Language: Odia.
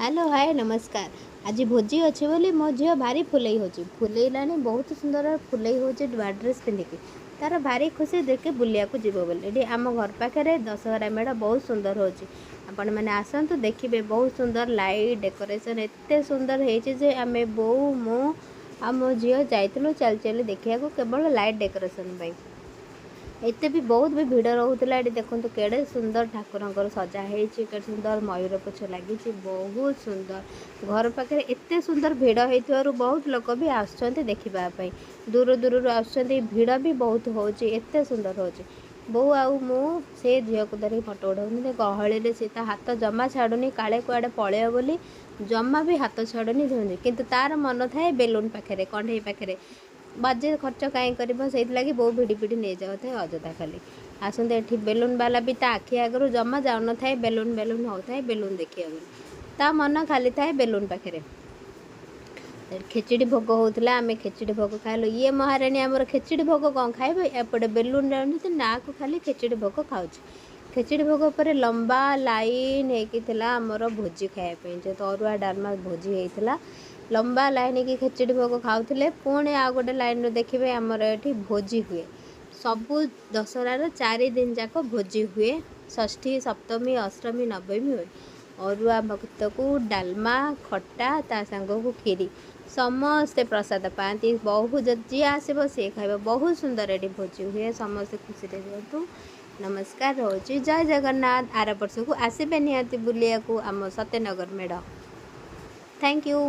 ହ୍ୟାଲୋ, ହାଏ, ନମସ୍କାର। ଆଜି ଭୋଜି ଅଛି ବୋଲି ମୋ ଝିଅ ଭାରି ଫୁଲେଇ ହେଉଛି, ଫୁଲେଇଲାଣି। ବହୁତ ସୁନ୍ଦର ଫୁଲେଇ ହେଉଛି ନୂଆ ଡ୍ରେସ୍ ପିନ୍ଧିକି। ତାର ଭାରି ଖୁସି ଦେଖି ବୁଲିବାକୁ ଯିବ ବୋଲି। ଏଠି ଆମ ଘର ପାଖରେ ଦଶହରା ମେଢ଼ ବହୁତ ସୁନ୍ଦର ହେଉଛି। ଆପଣମାନେ ଆସନ୍ତୁ, ଦେଖିବେ। ବହୁତ ସୁନ୍ଦର ଲାଇଟ୍ ଡେକୋରେସନ୍, ଏତେ ସୁନ୍ଦର ହେଇଛି ଯେ ଆମେ ବୋଉ, ମୁଁ ଆଉ ମୋ ଝିଅ ଯାଇଥିଲୁ ଚାଲି ଚାଲି ଦେଖିବାକୁ, କେବଳ ଲାଇଟ୍ ଡେକୋରେସନ୍ ପାଇଁ। ଏତେ ବି ବହୁତ ବି ଭିଡ଼ ରହୁଥିଲା ଏଠି। ଦେଖନ୍ତୁ, କେଡ଼େ ସୁନ୍ଦର ଠାକୁରଙ୍କର ସଜା ହେଇଛି, କେଡ଼େ ସୁନ୍ଦର ମୟୂର ପୁଚ୍ଛ ଲାଗିଛି, ବହୁତ ସୁନ୍ଦର। ଘର ପାଖରେ ଏତେ ସୁନ୍ଦର ଭିଡ଼ ହେଇଥିବାରୁ ବହୁତ ଲୋକ ବି ଆସୁଛନ୍ତି ଦେଖିବା ପାଇଁ, ଦୂର ଦୂରରୁ ଆସୁଛନ୍ତି। ଭିଡ଼ ବି ବହୁତ ହେଉଛି, ଏତେ ସୁନ୍ଦର ହେଉଛି। ବୋଉ ଆଉ ମୁଁ ସେ ଝିଅକୁ ଧରିକି ଫଟୋ ଉଠାଉଛନ୍ତି ଗହଳିରେ। ସେ ତା ହାତ ଜମା ଛାଡ଼ୁନି, କାଳେ କୁଆଡ଼େ ପଳେଇବ ବୋଲି ଜମା ବି ହାତ ଛାଡ଼ୁନି। କିନ୍ତୁ ତାର ମନ ଥାଏ ବେଲୁନ୍ ପାଖରେ, କଣ୍ଢେଇ ପାଖରେ। ବାଜେ ଖର୍ଚ୍ଚ କାହିଁ କରିବ, ସେଇଥିଲାଗି ବୋଉ ଭିଡ଼ି ଭିଡ଼ି ନେଇଯାଉଥାଏ ଅଯଥା ଖାଲି। ଆସନ୍ତୁ, ଏଠି ବେଲୁନ୍ ବାଲା ବି ତା ଆଖି ଆଗରୁ ଜମା ଯାଉନଥାଏ। ବେଲୁନ୍ ବେଲୁନ୍ ହେଉଥାଏ, ବେଲୁନ୍ ଦେଖିବ ବୋଲି ତା ମନ ଖାଲି ଥାଏ ବେଲୁନ୍ ପାଖରେ। ଖେଚୁଡ଼ି ଭୋଗ ହେଉଥିଲା, ଆମେ ଖେଚୁଡ଼ି ଭୋଗ ଖାଇଲୁ। ଇଏ ମହାରାଣୀ ଆମର ଖେଚୁଡ଼ି ଭୋଗ କ'ଣ ଖାଇବ? ଏପଟେ ବେଲୁନ୍ ଜାଣୁଛନ୍ତି, ନାକୁ ଖାଲି ଖେଚୁଡ଼ି ଭୋଗ ଖାଉଛି। ଖେଚୁଡ଼ି ଭୋଗ ପରେ ଲମ୍ବା ଲାଇନ୍ ହେଇକି ଥିଲା ଆମର ଭୋଜି ଖାଇବା ପାଇଁ। ଯେହେତୁ ଅରୁଆ ଡାଲମା ଭୋଜି ହେଇଥିଲା, ଲମ୍ବା ଲାଇନ୍ ହେଇକି ଖେଚୁଡ଼ି ଭୋଗ ଖାଉଥିଲେ। ପୁଣି ଆଉ ଗୋଟେ ଲାଇନ୍ରୁ ଦେଖିବେ, ଆମର ଏଠି ଭୋଜି ହୁଏ ସବୁ ଦଶହରାର 4 ଦିନ ଯାକ ଭୋଜି ହୁଏ। ଷଷ୍ଠୀ, ସପ୍ତମୀ, ଅଷ୍ଟମୀ, ନବମୀ ହୁଏ। ଅରୁଆ ଭାତକୁ ଡାଲମା, ଖଟା, ତା ସାଙ୍ଗକୁ କ୍ଷୀରି। ସମସ୍ତେ ପ୍ରସାଦ ପାଆନ୍ତି ବହୁତ। ଯିଏ ଆସିବ ସିଏ ଖାଇବ। ବହୁତ ସୁନ୍ଦର ଏଠି ଭୋଜି ହୁଏ, ସମସ୍ତେ ଖୁସିରେ ରୁହନ୍ତୁ। ନମସ୍କାର, ରହୁଛି, ଜୟ ଜଗନ୍ନାଥ। ଆର ବର୍ଷକୁ ଆସିବେ ନିହାତି ବୁଲିବାକୁ ଆମ ସତ୍ୟନଗର ମେଢ଼। Thank you.